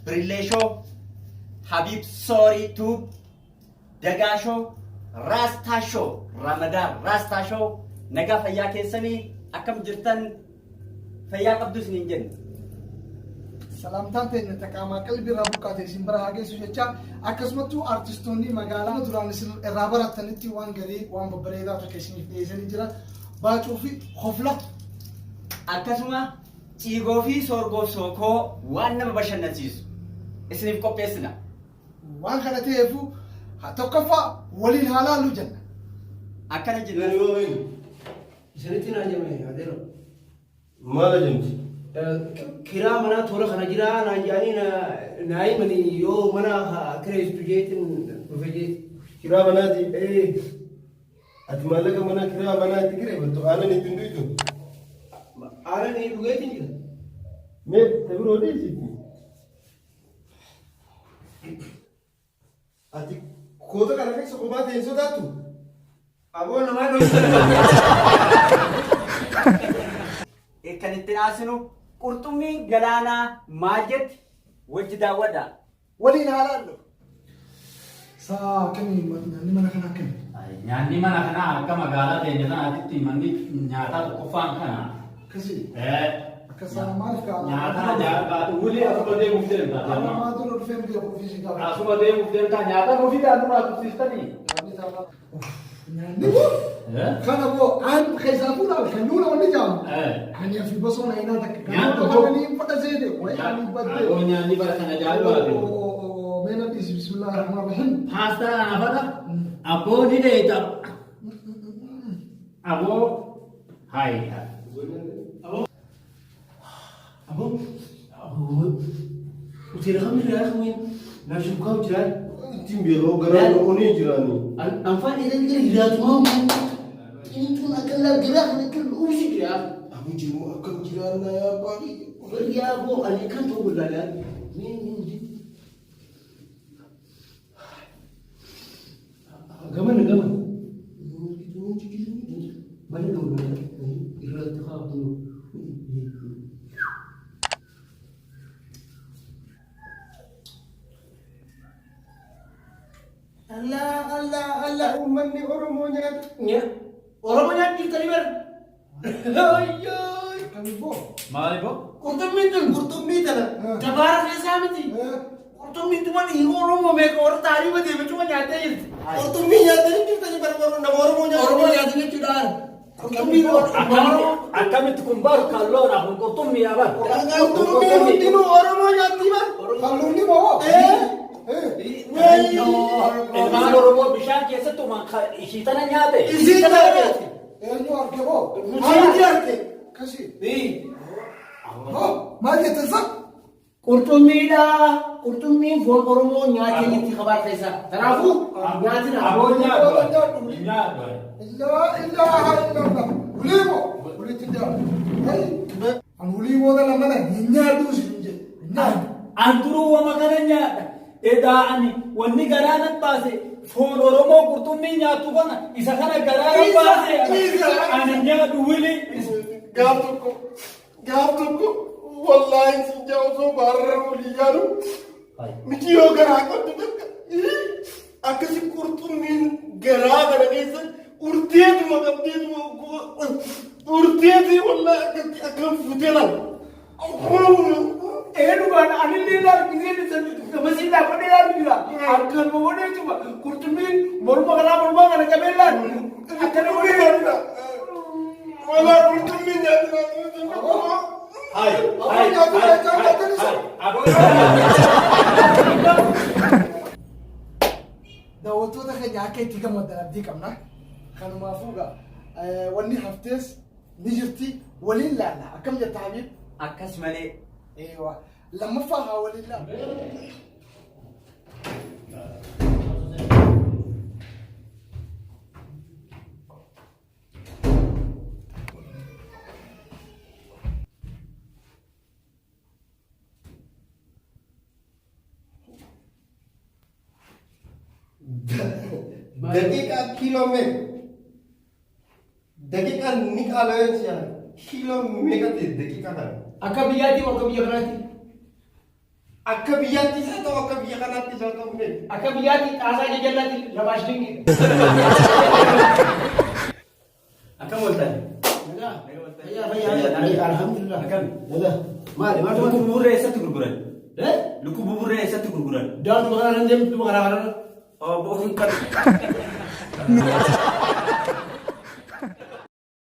Birillee Show, Habiib Soorii Tube, Dagaa Show, Raastaa Show, Ramadaan Raastaa Show, nagaa fayyaa keessanii akkam jirtan fayyaa qabdu isiniin jenna. Salaamtaan teenya ta qaamaa qalbii irraa buqqaate isin bira haa geessu jecha akkasumattuu artistoonni magaalaa duraan isin irraa barattanitti waan garii waan babbareedaa takka isiniif dhiyeessanii jira. Baacuu fi hofla. Akkasuma ciigoo fi soorgoof sookoo waan nama bashannansiisu isiniif qopheessina. Waan kana ta'eefu tokkoffaa waliin haa laallu jenna. Akkana jenna. Isinitti naa jame adeero. Maal ajamti? Kiraa manaa toora kana jiraa naan jedhanii naa himanii yoo mana kireessitu jeetiin dhufe jeeti. Kiraa manaati? Ati maallaqa mana kiraa manaa itti kireeffattu aannan itti hin dhuytu? Aannan dhugeetiin jira. Mee ta biroo dhiisitti. Ati koota kana keessa kophaa ta'e hin sodaattu? Aboo namaa dhoofta. Kan itti dhaasinu qurxummiin galaanaa maal jetti wajji daawwadha. Waliin haa laallu. Saa akkamii nyaanni mana kanaa akkamii? Nyaanni mana kanaa akka magaalaa teenya tanaatitti manni nyaataa tokkoffaan kana. Akkasii. Eh, Akkasaa maaliif kaa'ama? Nyaata ajaa'ibaa wulii asuma deemuuf deemta. Amma maa dura dhufeen beeku ofii si gaafata. Asuma deemuuf deemta nyaata nuuf fidaa nurraa tursiistanii. Nyaanni kun kana boo aan keessaa fuudhaan kan nuuna wanni jaamu. Ani fi bosona ainaa takka kan Nyaanni nama kun- kana ni fadha seete wayi ani baddee. Aboo nyaanni bara kana ajaa'ibaati. Meena dhiisi bismillaahi rahmaan rahiim. Paastaa kana fadha. Aboo ni dheeta. Aboo hayi. Aboo hoteela kamirraa kamiin naa shukkaa jiraa. Ittiin beekoo garaa onee jiraanii. Anfaan eegan jira hiraatumaa Intuun akka laa garaa kan akka uwwisi jira. Abu jiruu akkam jiraannaa yaa abbaa kiyya. Yaa boo ani kan ta'u wallaalaa. Gaman gaman. Mana gaman irratti kaafu. Allah Allah Allah uummanni Oromoo nyaata. Oromoo nyaata jirtanii bara. Ayyoo. Akkamii boo? Maali boo? Qurxummiin tun Qurxummii tana. gabaara keessaa miti. Qurxummiin tuma dhiiga Oromoo meeqa warra taa'anii badee cuma nyaattee jirti. Qurxummii nyaatanii jirtanii bara bara nama Oromoo nyaata. Oromoo nyaata jechuudha. Qurxummiin Oromoo. Akkamitti kun baru kalloodha kun qurxummii yaa bar. Qurxummii hundinuu Oromoo nyaatti bara. Kalluunni moo? Ilmaan Oromoo bishaan keessatti uuman ishii tana nyaate. Isii tana nyaate. Eenyu arge boo? Nuti arge. Akkasii. Maal jettan san? Qurxummiidha. Qurxummiin foon Oromoo nyaatee jirti kabaar keessaa. Kanaafuu nyaatina. Aboo nyaatu. Nyaatu. Laa ilaaha illallah. Hulii moo? Huliitti dhiyaatu. An hulii booda lamana hin nyaadhu isin hin jedhe. Hin nyaadhu. An duruu wama kana nyaadha. Edaa ani wanni garaa nan baase foon Oromoo qurxummii nyaattu kana isa kana garaa nan baase ani nyaadhu wili. Gaaf tokko gaaf tokko wallaahi sin jaa osoo baarra olii yaalu miti yoo garaa qabdu takka akkasi qurxummiin garaa kana keessa urteetuma qabdeetuma urteetii wallaahi akkatti akkam futee laal. Ee dhugaan anillee ilaalu giseen gamasii dhaabadhee ilaalu jira. Akkanuma godhee cuma qurxummiin morma kanaa mormaa kana qabee ilaalu. Akkana godhee ilaalu. Wallaahi qurxummiin nyaatu. Hai, Aboo hai, nyaatu hai, nyaachaa hai, nyaatan isa. hai. Aboo. Daawwattoota keenya akka itti gammaddan abdii qabna. Kanumaafuu egaa wanni haftees ni jirti waliin laalla. Akkam jetta Habiib? Akkas malee. Eewa. Lammaffaa haa waliin laalla. Daqiiqaa kiiloo meeqa? Daqiiqaan ni qaala'ee si'a kiiloo meeqa ta'e daqiiqaa kana? Akka biyyaatti moo akka biyya kanaatti? Akka biyyaatti isa ta'u akka biyya kanaatti isa ta'u beeku. Akka biyyaatti xaasaa jajallaatti lamaa shilingiidha. Akkam ooltan? Nagaa. Fayyaa fayyaa. Alhamdulillah. Akkam? Nagaa. Maali maali Lukkuu buburree eessatti gurguran? Eh? Lukkuu buburree eessatti gurguran? Daandii karaa nan deemtu karaa kanarra. Obbo hin qabu.